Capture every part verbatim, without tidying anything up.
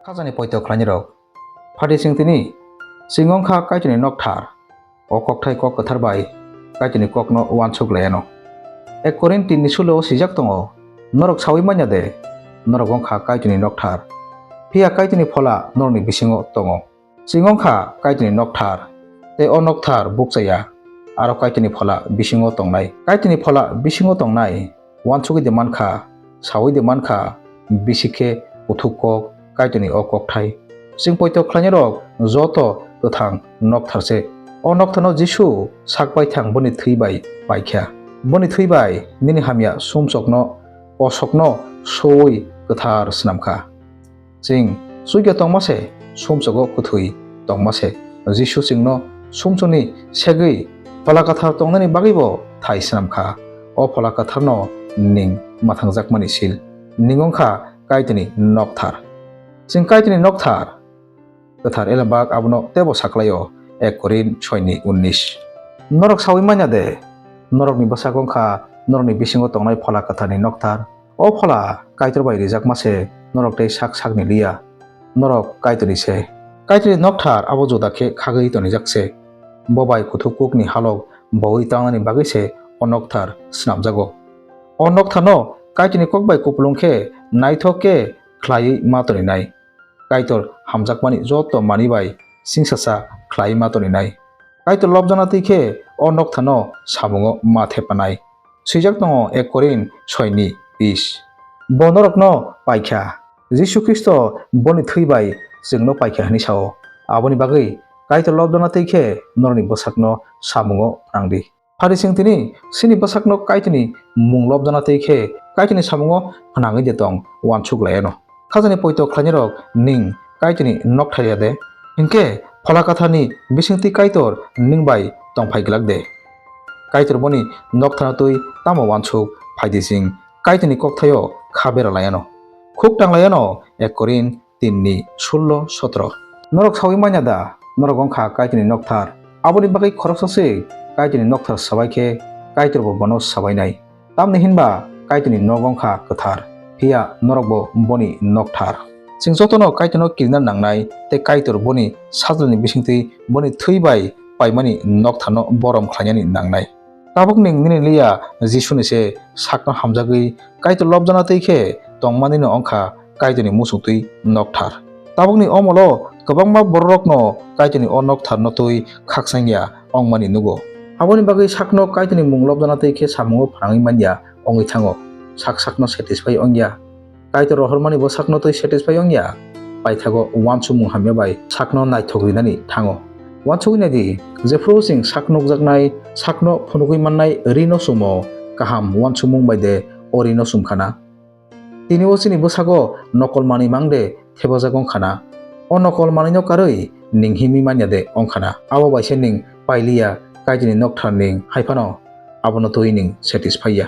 Khajani poito khlainirok. Phati chwng tini, chwng wng kha Kaitorni nokthar. O kokthai kok kwthar bai Kaitorni kokno uansuk laiano. Ek Korin tinni sulo swijak tongo, "Norok saui manya de, norok wng kha Kaitorni nokthar, phiya Kaitorni Phola norokni bisingo tongo." Chwng wng kha Kaitorni nokthar, tei o nokthar bukchaya, aro Kaitorni Phola bisingo tongnai. Kaitorni Phola bisingo tongnai, uansugwi de mankha, saui de mankha, bisi khe kuthuk kok Kaitorni o kokthai. Chwng poito khlainai rok joto kwthang nokthar se. O noktharno Jisu sak bai thang boni thwi bai paikha. Boni thwi bai nini hamya sumsokno, kosokno suui kwthar swnamkha. Chwng chuikha tongma se, sumsogo kwthwi tongma se. Jisu chwngno sumsokni segwi Phola Kwthar tongnani bagwibo thai swnam kha. O Phola Kwtharno ning mwthangjakmani sil. Ning wng kha Kaitorni nokthar. Chwng Kaitorni nokthar. Kwthar Elembak abono teibo saklaio, Ek Korin soi ni unnish. Norok saui manya de, norokni bwsak wng kha norokni bisingo tongnai Phola Kwtharni nokthar. O Phola Kaitor bai rijakma se, norok tei sak sakni liya. Norok Kaitorni se. Kaitorni nokthar abo juda khe khagwi tonijak se. Bo bai kuthuk kukni halok boui tangnani bagwi se o nokthar swnamjago. O noktharno Kaitorni kok bai kupulung khe naithok khe khlaiwi ma toninai. Kaitor hamjakmani joto manwi bai singsacha khlaiwi ma toninai. Kaitor lobjana twi khe o noktharno samungo ma thepanai. Swijak tongo Ek Korin soi ni bis. Bo norokno paikha. Jisu Khristo boni thwi bai chwngno paikha hwnwi sao. Aboni bagwi Kaitor lobjana twi khe norokni bwsakno samungo phrang di. Phari chwng tini chini bwsakno Kaitorni mung lobjana twi khe Kaitorni samungo phnangwi de tong uansuk laiano. Khajani poito khlainairok ning Kaitorni nokthar ya de? Hinkhe Phola Kwtharni bisingtwi Kaitor ning bai tongphai glak de? Kaitor boni noktharno twi tamo uansuk phai di chwng Kaitorni kokthaio kha bera laiano. Khuk tang laiano Ek Korin tin ni sullo sotro. Norok saui manya da, norok wng kha Kaitorni nokthar? Aboni bagwi khoroksa se Kaitorni nokthar sabai khe Kaitor bo bono sabainai. Tamni hinba Kaitorni nok wng kha kwthar, phiya norok bo boni nokthar. Chwng jotono Kaitorno kirina nangnai tei Kaitor boni sajlani bisingtwi boni thwi bai paimani noktharno borom khlainani nangnai. Tabuk ning nini liya Jisuni se sakno hamjagwi Kaitor lobjana twi khe tongmanino wng kha Kaitorni muchungtwi nokthar. Tabukni omolo kwbangma bororokno Kaitorni o noktharno twi khaksangya wngmani nugo. Aboni bagwi sakno Kaitorni mung lobjana twi khe samungo phrangwi manya wngwi thango. Sak sakno satisfy wngya. Kaitor rohormani bwsakno twi satisfy wngya, paithago uansukmung hamya bai sakno naithok rinani thango. Uansugwi nai di, jephru chwng sak nukjaknai, sakno phunugwi mannai rino chumo, kaham uansukmung bai de o rino chum khana? Tini o chini bwsago nokol manwi mang de thepajak wng khana? O nokol manwino karwi ning himwi manya de wng khana? Abo bai se ning pailiya Kaitorni nokthar ning hai phano abono twi ning satisfy ya.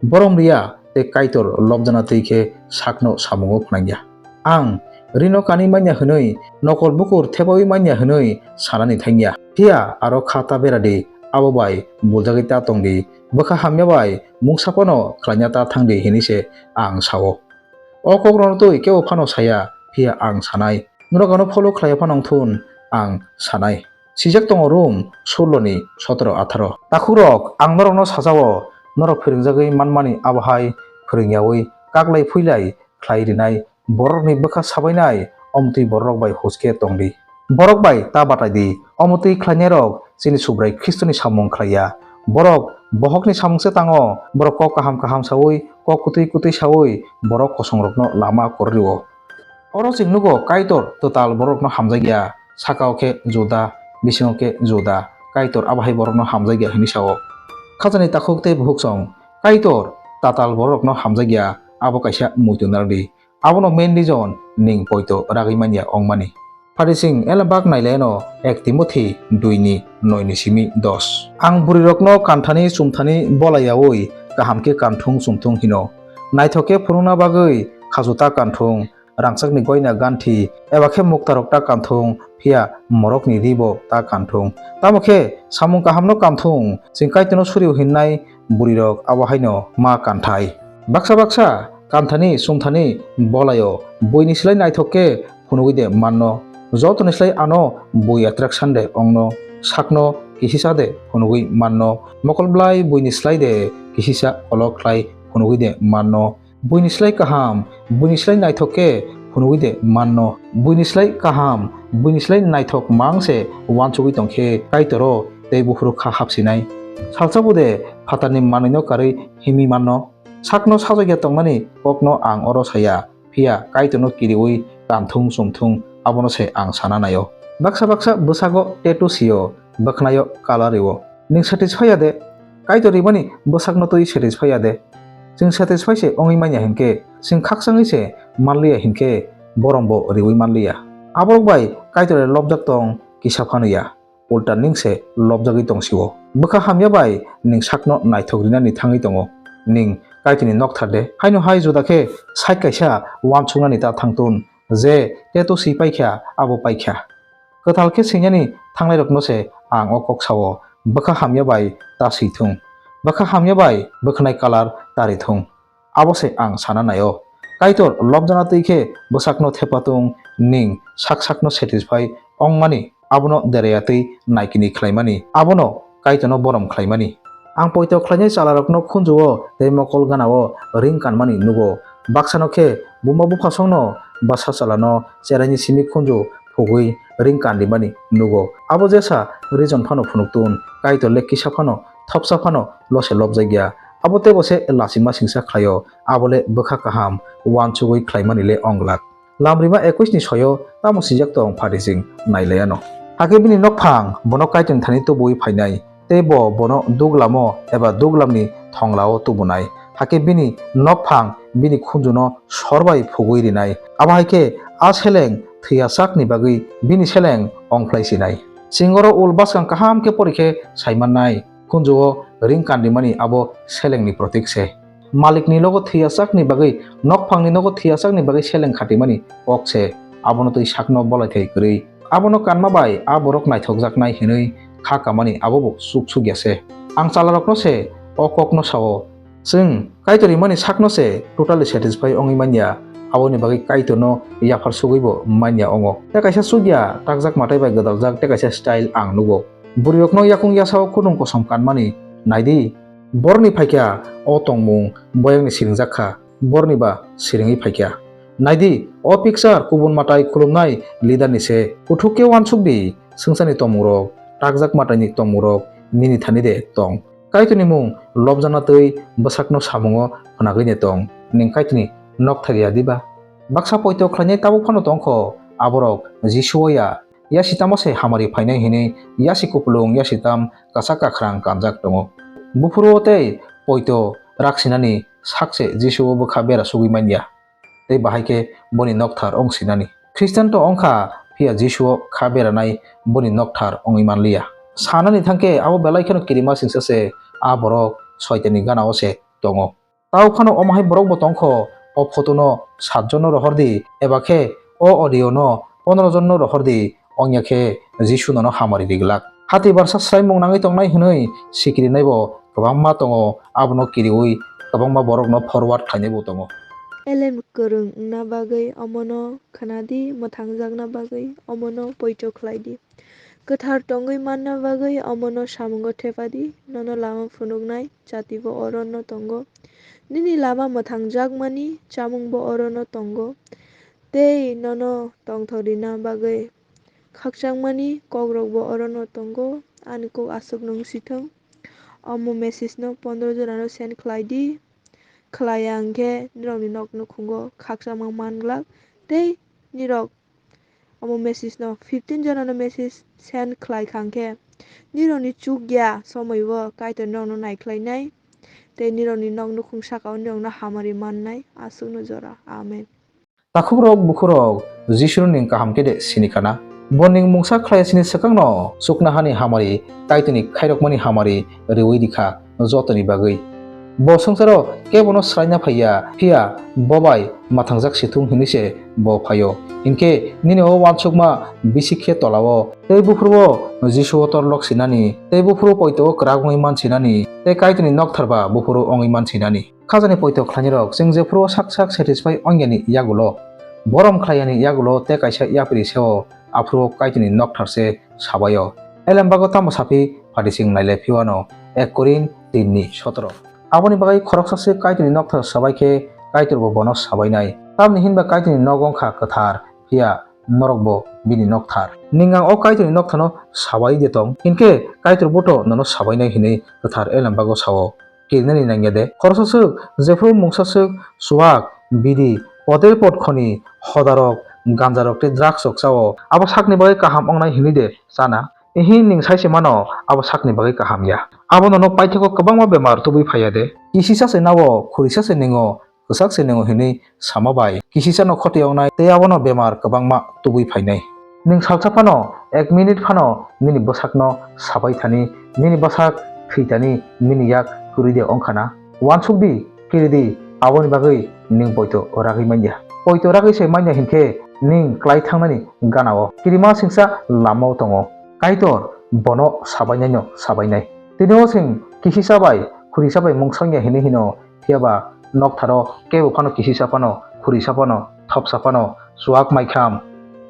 Borom riya tei Kaitor lobjana twi khe sakno samungo phnangya. Ang rino kanwi manya hwnwi, nokol bukur thepaui manya hwnwi sanani thangya. Phiya aro kha ta bera di, abo bai buljagwi ta tong di. Bwkha hamya bai mungsa phano khlaina ta thang di hwnwi se ang sao. O kokrokno twi kebo phano saya, phiya ang sanai. Norok ano follow khlaiya phano wng thun, ang sanai. Sijak tongo Rom sullo ni sotoro atharo. Takhukrok, ang norokno sajao, norok phwrwngjagwi manmani abo hai phwrwngyaui kaklai phuilai khlai rinai borokni bwkha sabainai omtwi bororok bai huske tong di. Borok bai ta batai di, omtwi khlainairok chini Subrai Khristoni samung khlaiya. Borok bohokni samung se tango, borok kok kaham kaham saui, kok kwtwi kwtwi saui borok kosongrokno lama kwrwrio. Oro chwng nugo Kaitor twtal borokno hamjakya, sakao khe Juda, bisingo khe Juda, Kaitor abo hai borokno hamjakya hwnwi sao. Khajani takhuk tei bukhuk song, Kaitor tatal borokno hamjakya, abo kaisa muitu narwkdi. Abono main reason ning poito ragwi manya wngmani. Phari chwng elembak nailaino Ek Timothi dui ni noi ni simi dos. Ang bwrwirokno kanthani chumthani bolayaui kaham khe kanthung chumthung hino. Naithok khe phunukna bagwi khachu ta kanthung, rangchakni goina ganthi, eba khe muktarok ta kanthung, phiya morokni ribo ta kanthung. Tamo khe samung kahamno kanthung, chwng Kaitorno surio hinnai bwrwirok abo haino ma kanthai. Baksa baksa kanthani chumthani bolaio buini slai naithok khe phunugwi de manno? Jotoni slai ano bui attraction de ongno, sakno kisisa de phunugwi manno? Mokol blai buini slai de kisisa kolok khlai phunugwi de manno? Buini slai kaham, buini slai naithok khe phunugwi de manno? Buini slai kaham, buini slai naithok mang se uansugwi tong khe Kaitoro tei buphuru kha hapsinai. Salsa bo de phatarni manwino karwi himwi manno? Sakno sajagya tongmani kokno ang oro saya, phiya Kaitorno kiriwi kanthung chumthung abono se ang sana naio. Baksa baksa bwsago tattoo sio, bwkhnaio colour rio. Ning satisfy ya de? Kaitor rimani bwsakno twi satisfy ya de? Chwng satisfy se wngwi manya hinkhe, chwng khakchangwi se manliya hinkhe, borom bo riwi manliya. Aborok bai Kaitor lobjak tong kisa phano ya, ulta ning se lobjagwi tong sio. Bwkha hamya bai ning sakno naithok rinani thangwi tongo. Ning Kaitorni nokthar de? Haino hai juda khe side kaisa uansuknani ta thangtun, je tattoo si paikha abo paikha. Kwtal khe swinani thangnairokno se ang o kok sao, bwkha hamya bai ta swithung, bwkha hamya bai bwkhanai colour ta rithung. Abo se ang sana naio. Kaitor lobjana twi khe bwsakno thepatung, ning sak sakno satisfy ongmani, abono derayatwi naikini khlaimani, abono Kaitorno borom khlaimani. Ang poito khlainai chalarokno khunju-o tei mokol gana-o ring kanmani nugo. Baksano khe buma buphasongno ba sachalano cheraini simi khunju phugwi ring kan rimani nugo. Abo jesa reason phano phunuktun, Kaitor le kisa phano, thopsa phano lose lobjakya. Abo teibo se lachima singsa khlaio, abo le bwkha kaham uansugwi khlaimani le ong glak. Lamrima ekwis ni soyo tamo swijak tong phati chwng nai lai ano. Hakhe bini nokphang bono Kaitorni thani tubuwi phainai, tei bo bono duglamo eba duglamni thonglao tubunai. Hakhe bini nokphang bini khunjuno sor bai phugwi rinai. Abo hai khe a seleng thwiya sakni bagwi bini seleng ongkhlai sinai. Chwng oro ul bwskang kaham khe pori khe sai mannai, khunju-o ring kan rimani abo selengni protik se. Malikni logo thwiya sakni bagwi, nokphangni nogo thwiya sakni bagwi seleng khatimani kok se, abono twi sakno bolaithai kwrwi. Abono kanma bai a borok naithokjaknai hwnwi kha kamani abo bo chuk sukya se. Ang chalarokno se o kokno sao, chwng Kaitor rimani sakno se totally satisfy wngwi manya, aboni bagwi Kaitorno yaphar sugwibo manya wngo. Tei kaisa chukya takjak matai bai gwdaljak tei kaisa style ang nugo. Bwrwirokno yakung yasao khunung kosom kanmani naidi. Borni phaikha o tongmung boyangni siringjak kha, borni ba siringwi phaikha. Naidi, o picture kubun matai khulumnai leader ni se. Kuthuk khe uansuk di, swngcharni tongmungrok, takjak mataini tongmungrok nini thani de tong? Kaitorni mung lobjana twi bwsakno samungo phnagwi de tong, ning Kaitorni nokthar ya diba? Baksa poito khlainai tabuk phano tongkho, aborok Jisu-o ya, yasi tamo se hamari phainai hwnwi yasi kupulung yasi tam kwchak kwkhrang kanjak tongo. Buphuru-o tei poito rak sinani sak se Jisu-o bwkha bera sugwi manya, tei bahai khe boni nokthar wng sinani. Khristian to wng kha, phiya Jisu-o kha beranai boni nokthar wngwi manliya. Sanani thang khe abo belai kheno kirima singsa se, a borok Soitanni gana-o se tongo. Tao phano omo hai borok bo tong kho, o photo no sat jon no rohor di, eba khe o audio no pondro jon no rohor di, ongya khe Jisu nono hamari ri glak. Hati barsa swraimung nangwi tongnai hwnwi sikiri nai bo kwbangma tongo, abono kiriwi kwbangma borok no forward khlainai bo tongo. Elem kwrwng wngna bagwi omono khna di, mwthangjakna bagwi omono poito khlai di. Kwthar tongwi manna bagwi omono samungo thepa di, nono lama phunuknai jatibo orono tongo. Nini lama mwthangjakmani chamungbo orono tongo, tei nono tongthok rina bagwi khakchangmani kokrokbo orono tongo. Ani kok aswk nwng si thung. Omo message no pondro jorano send khlai di. Khlai ya hwnkhe nirokni nok nukhungo khakchangma man glak, tei nirok omo message no fifteen jonano message send khlai kha hwnkhe, nirokni chukya somoi o Kaitor nirokno naikhlainai, tei nirokni nok nukhung saka o nirokno hamari mannai. Aswkno jora. Amen. Takhukrok bukhurok, Jisu ning kaham khe de sini kana? Bo ning mungsa khlai sini swkangno chuknohani hamari, Kaitorni khairokmani hamari riwi rikha jotoni bagwi. Bo swngcharo kebono swraina phaiya, phiya bo bai mwthangjak si thung hwnwi se bo phaio. Hinkhe nini o uansukma bisik khe tolao tei buphuru o Jisu o torlok sinani, tei buphuru poito o kwrak wngwi man sinani, tei Kaitorni nokthar ba buphuru wngwi man sinani. Khajani poito khlainai rok, chwng jephuru o sak sak satisfy ong yani yagulo, Borom khlaiyani yagulo tei kaisa yapri seo, aphuru Kaitorni nokthar se sabaio. Elembago tamo saphi phatising nailai phiwano, ek Korin tin ni sotoro. Aboni bagwi khoroksa se Kaitorni nokthar sabai khe Kaitorbo bono sabainai. Tamni hinba Kaitorni nok wngkha kwthar, phiya norokbo bini nokthar. Ningang o Kaitorni nokthano sabai de tong, hinkhe Kaitor boto nono sabainai hinwi kwthar elembago sao. Kirinani nangya de. Khoroksa swk, jephru mungsa swk, chuwak, bidi, potel pot khoni, hodarok, ganjarok tei drugs rok chao. Abo sakni bagwi kaham wngnai hinwi de chana? Ihi, ning sai se mano, abo sakni bagwi kaham ya. Abo nono paithago kwbangma bemar tubui phaiya de. Kisisa se nao, khurisa se ningo, kwchak se ningo hinwi sama bai kisisano khoti wngnai tei abono bemar kwbangma tubui phainai. Ning salsa phano, ek minute phano nini bwsakno sabai thani, nini bwsak thwi thani nini yak kwrwi de wngkha na? Uansuk di, kiri di, aboni bagwi ning poito ragwi manya. Poito ragwi se manya hinkhe ning klai thangnani gana-o kirima singsa lama-o tongo. Kaitor bono sabainaino sabainai. Tini o chwng kisisa bai khurisa bai mungsongya hinwi hino, phiya ba noktharo kebo phano kisisa phano, khurisa phano, thopsa phano, chuwak maikham,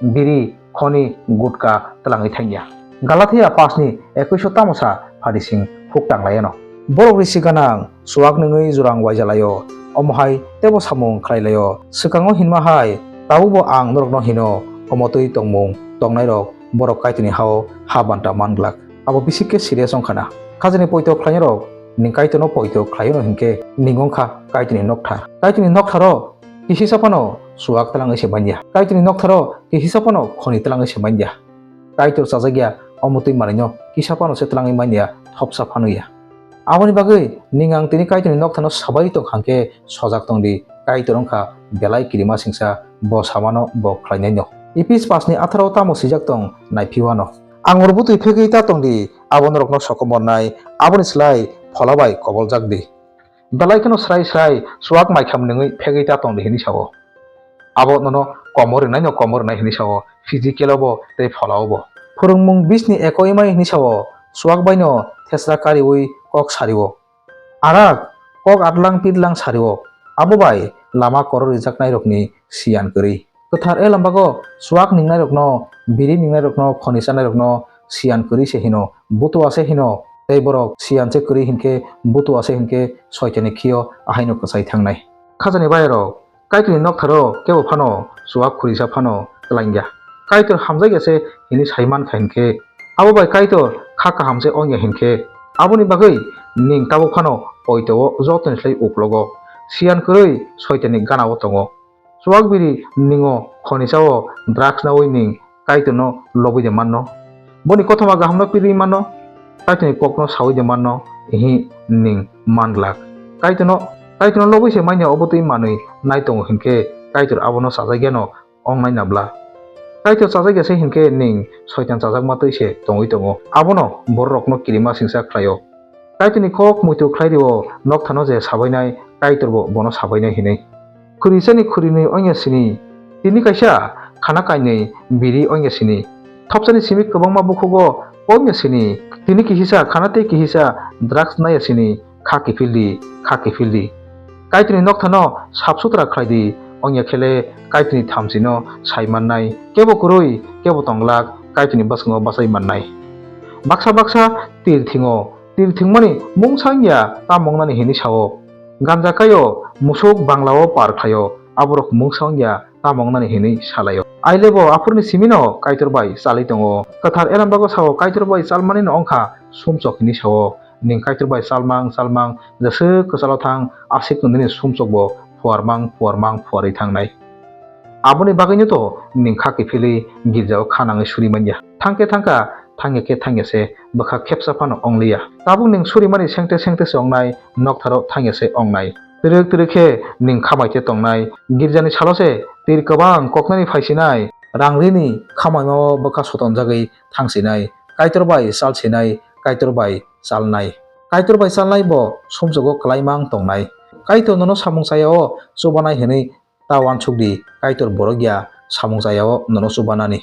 biri, khoni, gutka twlangwi thangya. Galatia paanch ni ekkuish o tamo sa phatising huk tanglaiyano. Borok risi ganang, chuwak nungwi jurang waijalaio, omo hai teibo samung khlailaio. Swkango hinma hai, tabukbo ang norokno hino, omo twi tongmung tongnairok borok Kaitorni ha-o ha banta man glak. Abo bisi khe serious wngkha na. Khajani poito khlainai rok, ning Kaitorno poito khlaio no hinkhe, ning wngkha Kaitorni nokthar. Kaitorni noktharo kisisa phano chuwak twlangwi se manya. Kaitorni noktharo kisisa phano khoni twlangwi se manya. Kaitor chajakya, omo twi manwino kisa phano se twlangwi manya, thopsa phano ya. Aboni bagwi ning ang tini Kaitorni nokthano sabai tong kha hinkhe sojak tong di, Kaitor wngkha belai kirima singsa, bo samano bo khlainaino. Ephes paanch ni atharo tamo swijak tong, naiphiwano. Angur bwtwi phegwi ta tong di, abo norokno sokomornai, aboni slai phola bai koboljak di. Belai kheno srai srai chuwak maikham nungwi phegwi ta tong di hinwi sao. Abo nono komor rwnaino komor rwnai hinwi sao, physical-o bo tei phola-o bo. Phwrwngmung bisni eko imai hinwi sao, chuwak baino thesra kariui kok sario. Arak kok atlang pitlang sario, abo bai lama korok rijaknairokni siyan kwrwi. Kwthar Elembago chuwak ningnairokno, biri ningnairokno, khoni chanairokno siyan kwrwi se hino, butua se hino, tei borok siyan se kwrwi hinkhe, butua se hinkhe, Soitani khio ahaino kwchai thangnai. Khajani bayarok, Kaitorni noktharo kebo phano chuwak khurisa phano twlangya. Kaitor hamjakya se hinwi sai mankha hinkhe, abo bai Kaitor kha kaham se wngya hinkhe, aboni bagwi ning tabuk phano poito-o jotoni slai uklogo, siyan kwrwi Soitanni gana-o tongo. Chuwak biri ningo, khoni chao, drugs naui ning Kaitorno lobwi de manno? Boni kothoma gahamno pirwi manno? Kaitorni kokno saui de manno? Ihi, ning man glak. Kaitorno, Kaitorno lobwi se manya obo twi manwi nai tongo hinkhe Kaitor abono chajakya no wngnai na bla? Kaitor chajakya se hinkhe ning Soitan chajakma twi se tongwi tongo. Abono bororokno kirima singsa khlaio. Kaitorni kok muitu khlai rio, nokthano je sabainai, Kaitorbo bono sabainai hinwi. Khuri chani khuri nwi wngya sini, tini kaisa khana kainwi biri wngya sini. Thopsani simi kwbangma bukhugo wngya sini, tini kihisa khana tei kihisa drugs naiya sini, kha kiphil di, kha kiphil di. Kaitorni nokthano sap sutra khlai di, wngya khele Kaitorni thamchino sai mannai, kebo kwrwi, kebo tonglak, Kaitorni bwskango bachai mannai. Baksa baksa tir thingo, tir thwngmani mungsa wngya tamo wngnani hinwi sao. Ganja kaio, musuk banglao par khlaio, aborok mungsa wngya tamo wngnani hinwi salaio. Ailebo aphuruni simino Kaitor bai chalwi tongo. Kwthar Elembago sao, Kaitor bai chalmanino wngkha sumsok hinwi sao. Ning Kaitor bai chalmang chalmang jeswk kwchalo thang, aswk nini sumsokbo phuarmang phuarmang phuarwi thangnai. Aboni bagwino to ning kha kiphilwi girjao kha nangwi suri manya. Thangkhe thangkha, thangya khe thangya se, bwkha khepsa phano wngliya. Tabuk ning surimani sengte sengte se wngnai, noktharo thangya se wngnai. Twrwk twrwk khe ning khamai khe tongnai, girjani salo se tir kwbang koknani phaisinai. Rang rini khamaimao bwkha sotonjagwi thangsinai, Kaitor bai chalsinai, Kaitor bai chalnai. Kaitor bai chalnai bo sumsogo kwlaimang tongnai. Kaitor nono samung chayao chubanai hwnwi ta uansuk di, Kaitor borok ya samung chayao nono chubanani.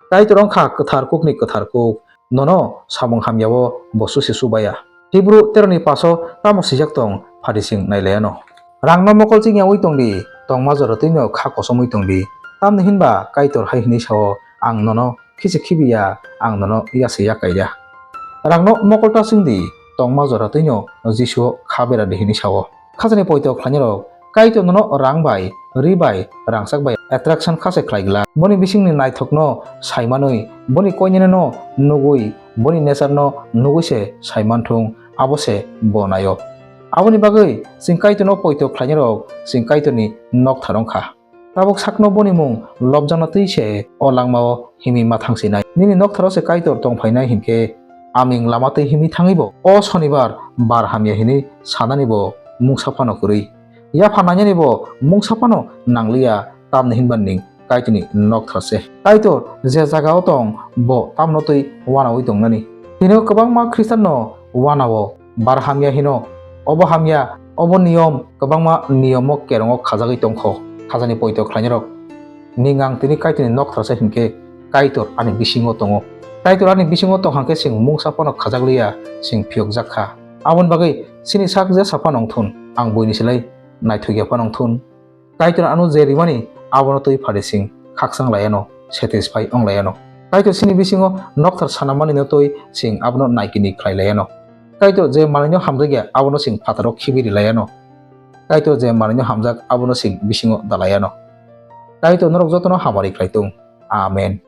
Kaitor wngkha kwthar kukni kwthar kuk, nono samung hamyao bo chusi chubaya. Hibru tero ni paso tamo swijak tong, phatising nailaiano. Rangno mokol chingyaui tong di, tongma jora twino kha kosomwi tong di. Tamni hinba Kaitor hai hwnwi sao, "Ang nono khichi khibi ya, ang nono yasi yakai ya." Rangno mokol ta chwng di, tongma jora twino Jisuo kha bera di hwnwi sao. Khajani poito khlainai rok, Kaitor nono rang bai, ri bai, rangchak bai attraction kha se khlai glak. Boni bisingni naithokno saimanwi, boni koinene no nugwi, boni nature no nugwi se saimanthung, abo se bo naio. Aboni bagwi chwng Kaitorno poito khlainai rok, chwng Kaitorni nokthar wng kha. Tabuk sakno boni mung lobjakna twi se o langmao himwi ma thang sinai. Nini noktharo se Kaitor tong phainai hinkhe aming lama twi himwi thangwi bo o sonibar bar hamya hinwi sanani bo mungsa phano kwrwi. Yapha nainani bo mungsa phano nangliya, tamni hinba ning Kaitorni nokthar se. Kaitor je jagao tong bo tamno twi wanaui tongnani. Tini kwbangma Khristanno wanao. Bar hamya hino, obo hamya, obo niyom, kwbangma niyomo kerongo khajagwi tongkho. Khajani poito khlainai rok, ning ang tini Kaitorni nokthar se hinkhe Kaitor ani bisingo tongo. Kaitor ani bisingo tong hangkhe chwng mungsa phano khajak liya, chwng phiyokjak kha. Aboni bagwi chini sak jesa phano wng thun, ang buini silai naithokya phano wng thun. Kaitor ano je rimani abono twi phari chwng khakchang laiano, satisfy wng laiano. Kaitor chini bisingo nokthar sanamanino twi chwng abono naikini khlai laiano. Kaitor je manwino hamjakya abono chwng phataro khibi ri laiano. Kaitor je manwino hamjak abono chwng bisingo da laiano. Kaitor norok jotono hamari khlai tung. Amen.